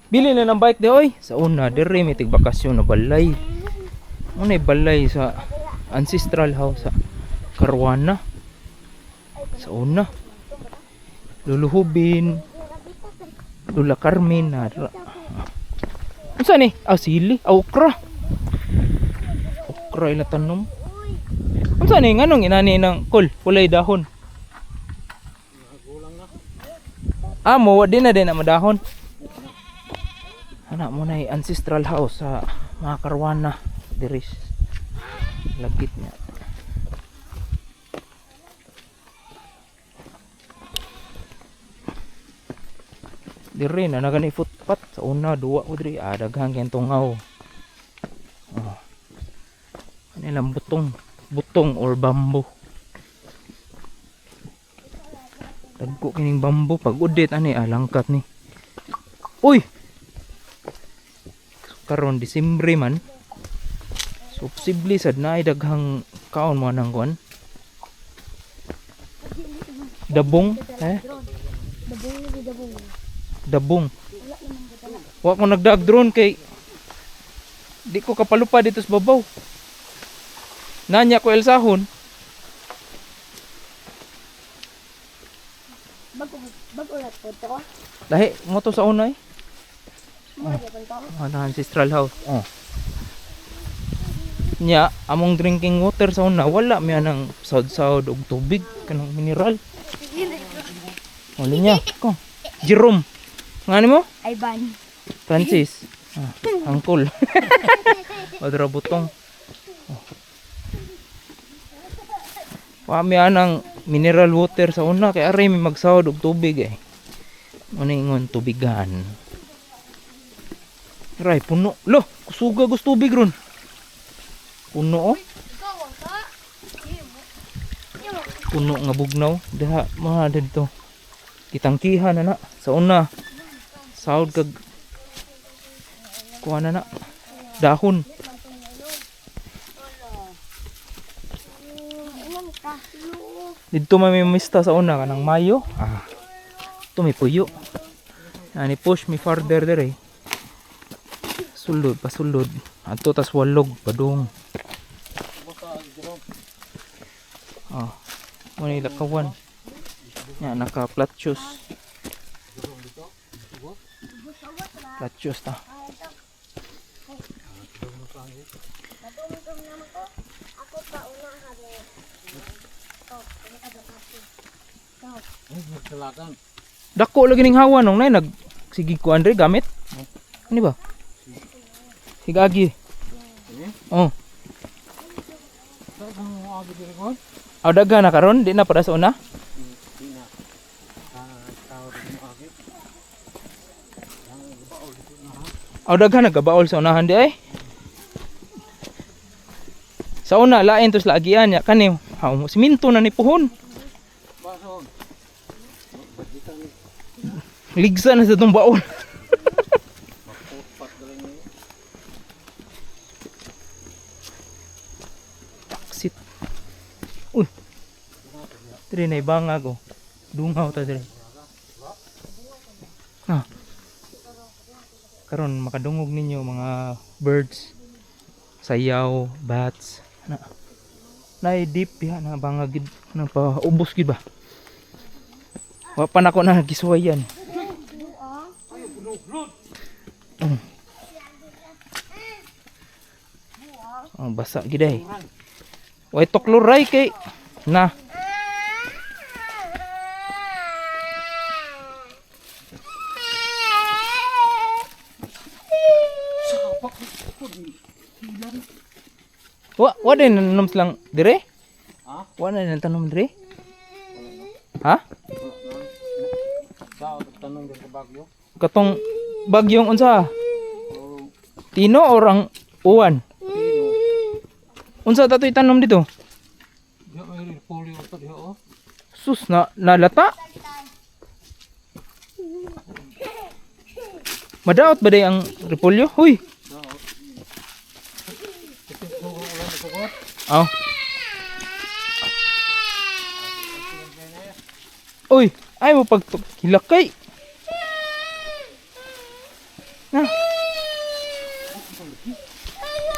Bili na ng bike di oy. Sa una diri may tig bakasyon na balay. Unay balay sa ancestral house sa Karwana. Sa una. Luluhubin. Lula Carmen na. Unsa ni? Ah, sili, ah, okra. Okra ila tanom. Unsa ni nganong inani ng kol, walay dahon? Ah, mo wa din na din na madahon. Ana mo na ancestral house sa mga Karwana diris. Lagit niya. Diri na nagani footpath sa una duwa ko diri, ah, daghan kay tungaw. Oh. Ano lang butong, butong or bamboo. Dagko kining bamboo pag udit ani, ah, langkat ni. Uy. Karon Disembre man. So posible sad naay daghang kaon mo nang kuan. Dabong, eh? Dabong ni dabong. Dabong. Wa ko nagdaag drone kay di ko kapalupa dito sa babaw. Nanya ko Elsahon. Bago bago ulat po to. Lahi mo to sa una eh. Mo gyapon to. Oh, na ancestral house. Oh. Nya, among drinking water sa una wala mi anang saud-saud og tubig kanang mineral. Wala niya. Ko. Jerome. Ngani mo? Ivan. Francis. Ah, angkol. Madra butong. Oh. Wa mi anang mineral water sa una kay aray mi magsahod og tubig eh. Ano ingon tubigan. Ray puno. Lo, kusuga gusto tubig ron. Puno oh. Puno nga bugnaw. Diha mga didto. Kitangkihan na na sa una. Sahod kag kuha na na dahon. Ilan ka? Didto man may mista sa una kanang Mayo. Ah. Ito may puyo. Ani push me farther dire. Sulod pasulod. Adto tas walog padung. Oh. Mo ni lakawan. Nya naka flat shoes. Flat shoes ta. Matungtong naman ko. Ako pa una habi. Oh, Nagdalagan. Dako lagi ning hawa nung nay nag sige ko Andre gamit. Ano ba? Higagi. Oh. Saan mo agi diri kon? Aw daga na karon di na para sa una. Di na. Ah, tao di mo agi. Aw daghan nagabaol sa unahan di ay. Sa una lain tos laagian nya kani haw siminto na ni puhon. Baso. Ligsa na sa tong baol. Pat galing ni. Taksit. Uy. Dire na ibangag oh. Dungaw ta dire. Ah. Karon makadungog ninyo mga birds. Sayaw, bats. Na. Nay deep diha na bangag gid na pa ubos gid ba. Wa pa nako na gisuwayan. Oh. Oh, basa gid ay. Way tukluray kay na. Wa wa din nanom silang dire? Ha? Wa na din tanom dire? Ha? Sa tanong diri sa Bagyo. Katong bagyong unsa? Oh, Tino or ang uwan? Pino. Unsa tatoy tanom dito? Di may repolyo to diha oh. Sus na nalata. Madaot ba day ang repolyo? Huy. Daot. Ito ko ulan ko ko. Aw. Uy, ay mo pag hilakay. Na.